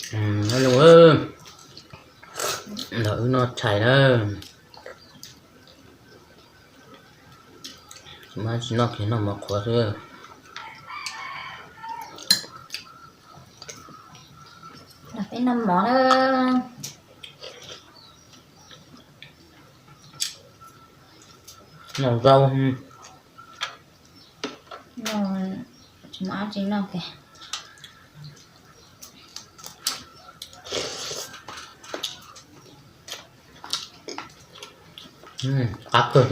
Nyob zoo, ntawm wb noj tshais na. Tsis noj kiag, noj mov qhuav xwb. Peb noj mov na. Noj zaub. Tsis muaj dab tsi noj kiag. Qab kawg.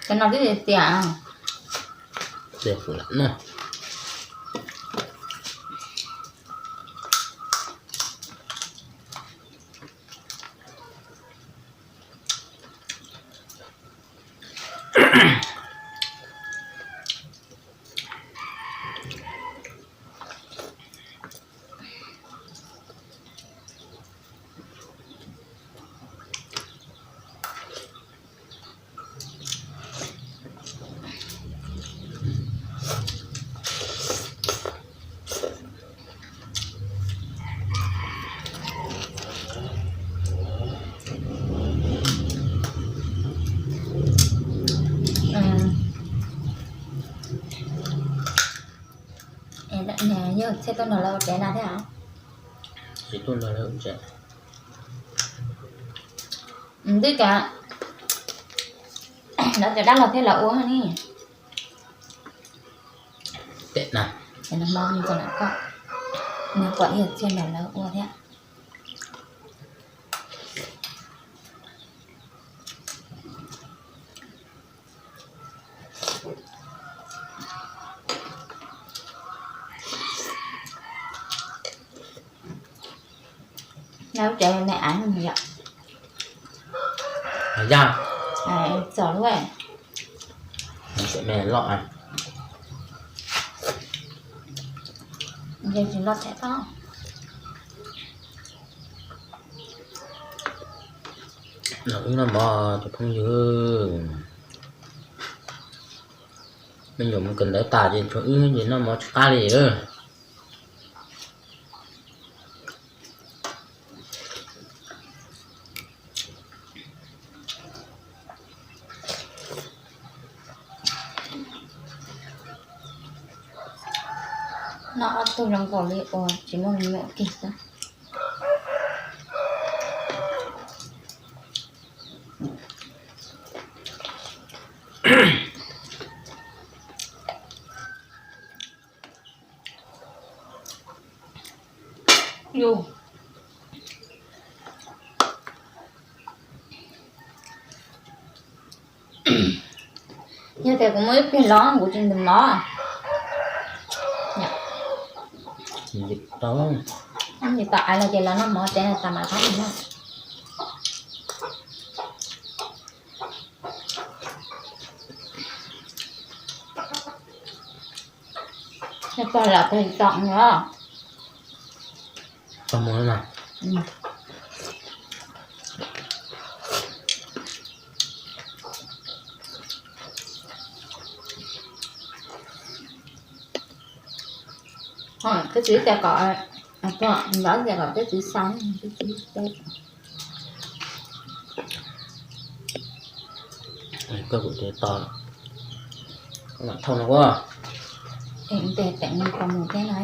Cov no twb tias tias lam noj. Yog txhiaj tuaj nrog lawv ua tsev na thiab. Tsis tuaj nrog lawv ua tsev. Twb cas lawv cov dab laug thiab lawv ua ne. Tes na, ces nag hmo nws txog ntawm koj, nws kom yog txhiaj nrog lawv ua thiab. Lawv cov me av yom. Yaj, txog lub, me loj, tsis loj thaij tau. Wb noj mov cov phooj ywg, me nyuam mus kawm ntawv tas ces tshuav wb ces noj mov tsis qab li lawm. Noj ob tug zoo nkaus li uas tsis muaj me nyuam kiag xwb. Yog tias kuv muaj ib pliag los kuv tsis ntim mov. Tau, tsis tau aiv los ces los noj mov tsev tas mam rov noj. Pog lam pog tsis tau os. Pog mus na. Peb txiv tias kom, pog ntawd tias kom peb txiv xa, peb txiv teb. Koj kuv ces tos, koj mam thauj no ua. Ntes teem nws pom mus thiab no.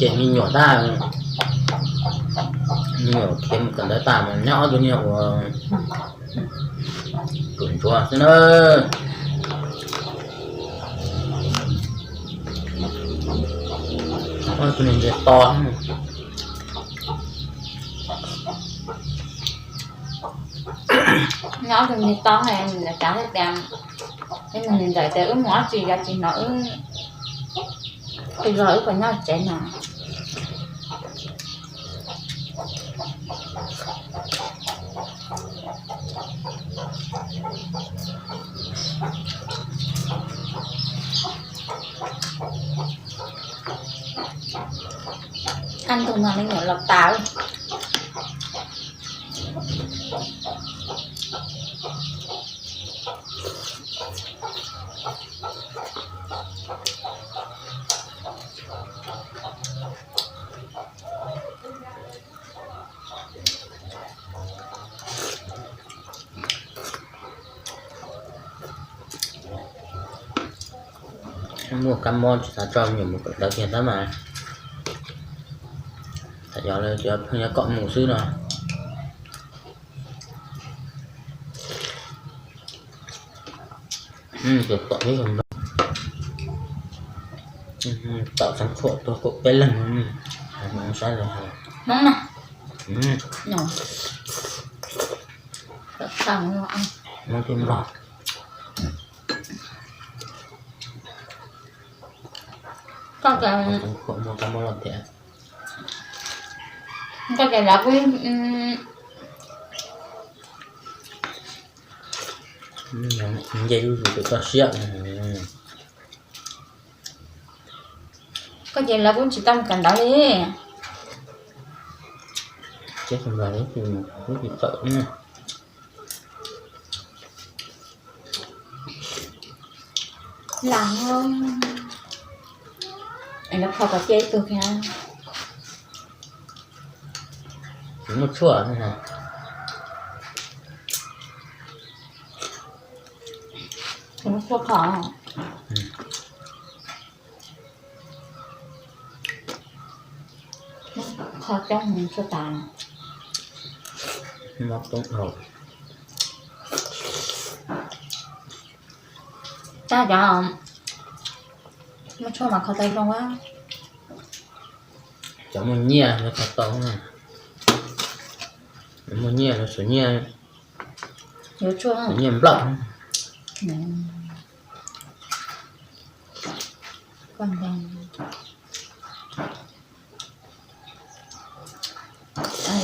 Ces me nyuam tag, me nyuam khiav mus kawm ntawv tag mas nyob ob tug niag ua tus ntsuag xwb na. Ob tug niag nce to. Nyob ob tug niag to, nws cav thiaj tias, nws ntxawm tias wb mus ob tsis, yog tsis hnov wb Tus zog wb puas nyob tsev no? Ab ntug no me nyuam los tas. Muaj kab mob tsis xav tso me nyuam mus kawm ntawv kiag tab mas, tas yog lawv cov pheej yuav kom mus xwb no. Tus tom ib nrog tom xeev khuam tuag kaum peb leeg no. Hmoob na. Hmoob thiab Nplog. Koj ces, koj ces lawv kuj nce zuj zus txoj siab. Koj ces lawv kuj tsis tau mus kawm ntawv li. Tsis txawm. Lam, es lawv kho kom cia ib tug thiab. Tsis muaj tshuaj. Tsis muaj tshuaj kho. Kho coob tshuaj tas. Tab cov muaj tshuaj mas kho tau zoo a. Cov muaj nyiaj lawv kho tau. Muaj nyiaj lawv xuas nyiaj, yuav tshuaj, xuas nyiaj nplawm.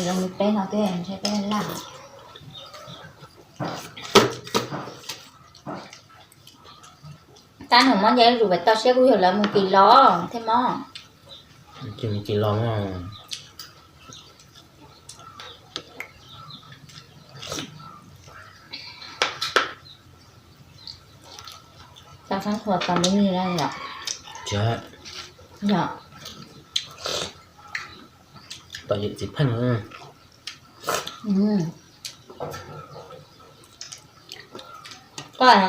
Zoo li peb no tej ntshe peb laj. Tab nws mob nce zuj zus pem toj siab kuj yog lawv mus kis los thiaj mob. Mus kis los. Xav xav khuas tau me ntsis na yom. Yog tom yawm txiv pheej. Koj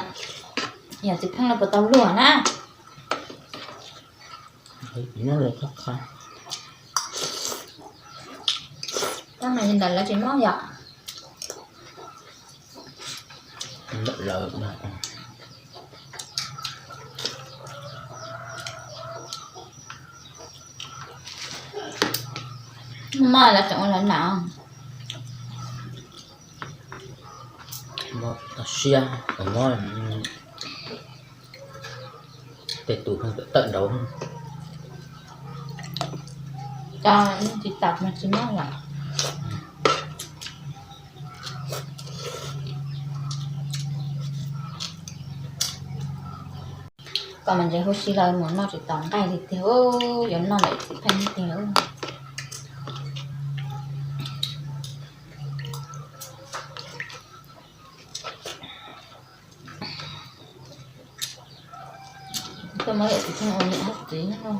yawm txiv pheej no puas tau luag na? Koj mas li ntawd lawv tsis mob yom? Mob lawv tseem ua lawv nam. Mob toj siab, mob tej tus pheej tawm nraud. Cov tsis tau mas tsis mob lawm. Koj mas ntses huv si lawm mus noj tsis tau nqaij li tiag, yuav noj ntawm txiv pheej tiag. Koj muab yawm txiv pheej ua niam hab txiv no.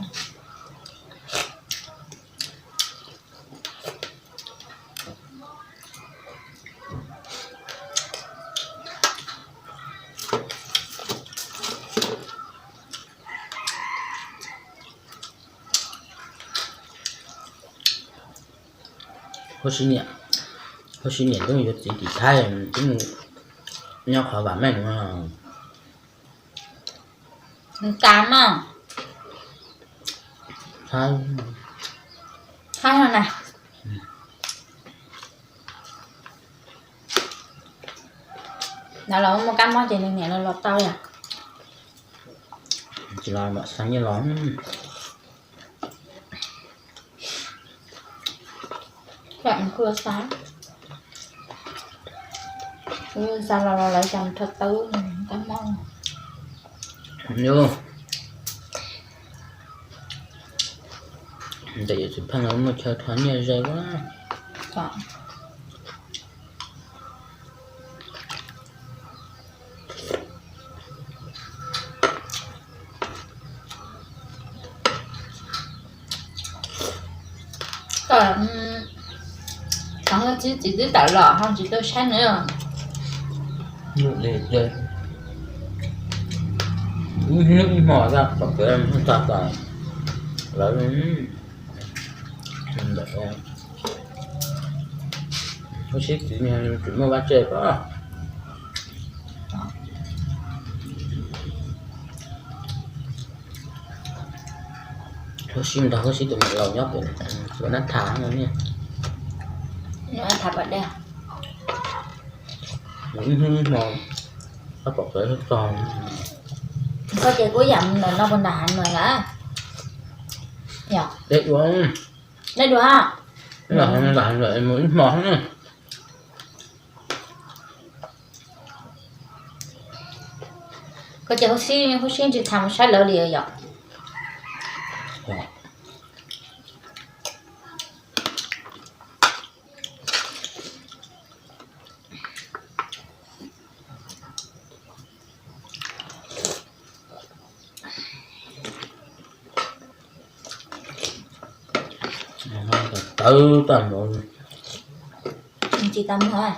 Huv si niam, huv si niam twb mus yuav txiv tim Thaib, twb mus nyob qhov vam meej no. Nws tas mas. Thaib no na. Ntawd los muaj kab mob ces nws niam los los tau yom. Tsis los mam xeev nyiaj los. Kuv xa los lawv cov rho tawb kab mob. Ntawm yus txiv pheej los muaj chaw rho nyiaj ze ua. Txiv txiv twb tawm los ho tsis tau saib na. Ib hnub ib hmo tag pom kev tag tas lawv. Huv si txiv tsis muaj vaj tse pab. Huv si nrog huv si tus niam laus nyob pem ua nab tham no ne. Tham pas dej. Ib hnub ib hmo, koj pom kev txog. Koj ces kuj yam mus ntawm no puas nram hav no lawm? Dej dua. Dej dua. Mus ib hmo. Koj ces huv si, huv si tsis tham mus saib lawv li yom. Tawv tag npaum. Tsis tau muag.